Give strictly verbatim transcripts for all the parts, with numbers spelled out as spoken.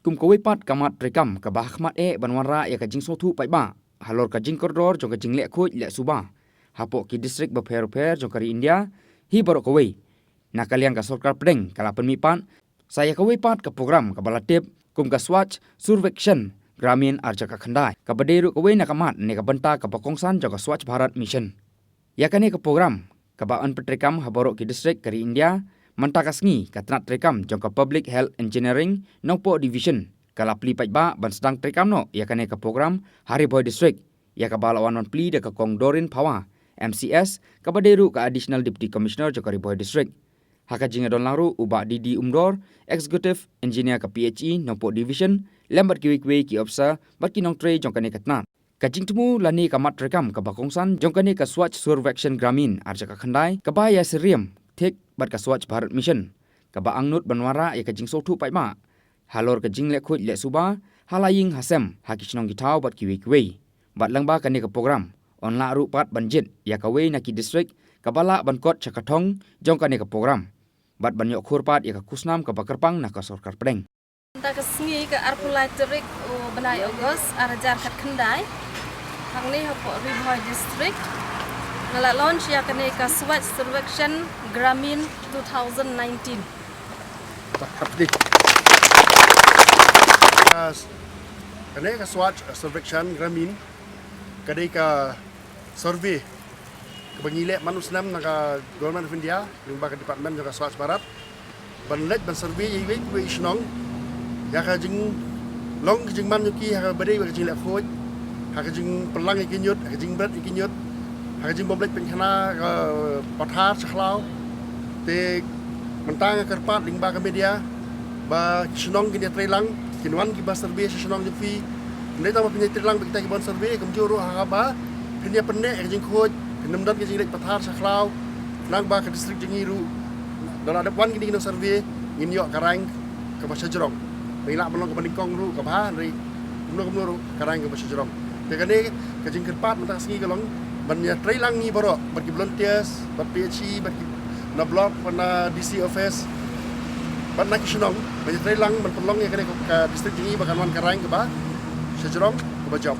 Kum kawei pat ka mat treikam kaba hakhmat eh ban wanrah ïa ka jingsngewthuh paidbah halor ka jingkordor jong ka jingleh khuid leh suba hapoh ki distrik bapher bapher jong ka ri India hi baroh kawei. Na ka liang ka sorkar pdeng ka la pynmih pat sa ïa kawei pat ka program kaba la tip kum ka Swachh Survekshan Gramin ar hajar khatkhyndai, kaba dei ruh kawei na ka mat ne ka bynta kaba kongsan jong ka Swachh Bharat Mission. Ïa kane ka program kaba yn pyntreikam ha baroh ki distrik ka ri India, mynta ka sngi ka tnat treikam jong ka Public Health Engineering Nongpoh Division ka la plie paidbah ban sdang treikam noh ïa kane ka program ha Ri Bhoi District, ïa kaba la wan ban plie da ka Kong Doreen Phawa, M C S, kaba dei ruh ka Additional Deputy Commissioner jong ka Ri Bhoi District. Ha ka jingïadon lang ruh u Bah D D Umdor, Executive Engineer ka P H E Nongpoh Division, lem bad kiwei kiwei ki officer bad ki nongtrei jong kane ka tnat. Ka jingthmu lane ka mat treikam kaba kongsan jong kane ka Swachh Survekshan Gramin ar hajar khatkhyndai kaba ïasyriem thik bad ka Swachh Bharat Mission, kaba angnud ban wanrah ïa ka jingsngewthuh paidbah halor ka jingleh khuid leh suba ha la ïing ha sem, ha ki shnong ki thaw bad kiwei kiwei. Bad lyngba kane ka program yn lah ruh pat ban jied ïa kawei na ki distrik kaba lah ban kot sha ka thong jong kane ka program bad ban ïoh khur pat ïa ka khusnam kaba kyrpang na ka sorkar pdeng. Mynta ka sngi ka arphew lai tarik u bnai August ar hajar khatkhyndai, hangne hapoh Ri Bhoi District nga la launch ïa kane ka Swachh Survekshan Gramin two thousand nineteen. Kane ka Swachh Survekshan Gramin ka dei ka survey kaba ngi leh man u snem na ka Government of India lyngba ka department jong ka Swachh Bharat, ban leit ban survey ïa iwei pa iwei i shnong ïa ka jinglong ka jingman jong ki ha kaba dei bad ka jingleh khuid, ha ka jingpynlang ïa ki ñiut, ha ka jingbret ïa ki ñiut, ha ka jingbym leit pynkhana ka pathar sha khlaw. Te mynta nga kyrpad lyngba ka media ba ki shnong kin ïatrei lang, kin wan kiba survey sha shnong jong phi. Ym dei tang ba phin ïatrei lang bad kita kiba wan survey, kumjuh ruh ha kaba phin ïa pynneh ka jingkhuid, phin ym don ka jingleit pathar sha khlaw. Nangba ka distrik jong ngi ruh da la dep wan kine ki nong survey, ngin ïoh ka rank kaba shajrong. Ba ngi lah ban long kaba nyngkong ruh kaba bha, hynrei kumno kumno ruh ka rank kaba shajrong. Te kane ka jingkyrpad mynta ka sngi ka long ban ïatrei lang ngi baroh, bad ki volunteers, bad P H E, bad ki na block, bad na D C office, bad na ki shnong, ban ïatrei lang ban pynlong ïa kane ka distrik jong ngi ba kan wan ka rank kaba shajrong, kaba jop.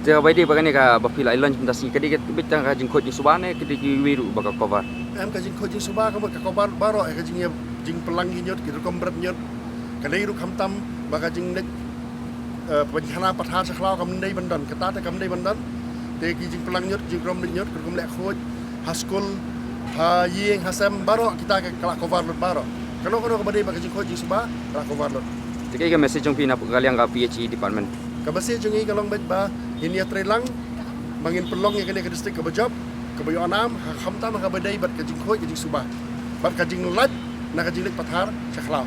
Te kaba ïadei bad kane kaba phi la launch mynta ka sngi, ka dei ka beit tang ka jingkhuid jingsuba ne ka dei kiwei ruh ba ka cover? Em, ka jingkhuid jingsuba ka mut ka cover baroh, ïa ka jing, jingpynlang ki ñiut, ki rukom bret ñiut. Ka dei ruh khamtam ba ka jingleit, eh, pynkhana pathar sha khlaw kam dei ban don, kata te kam dei ban don. Te ki jingpynlang ñiut, jingkrum bret ñiut, ki rukom leh khuid ha skul, ha ïing ha sem, baroh kita ka la cover lut baroh. Kano kano kaba dei bad ka jingkhuid jingsuba ka la cover lut. Te kaei ka message jong phi na ka liang ka P H E department? Ka message jong ngi ka long beit ba ngin ïatrei lang ba ngin pynlong ïa kane ka distrik kaba jop, kaba ïoh nam, ha khamtam ha kaba dei bad ka jingkhuid ka jingsuba bad ka jinglait na ka jingleit pathar sha khlaw.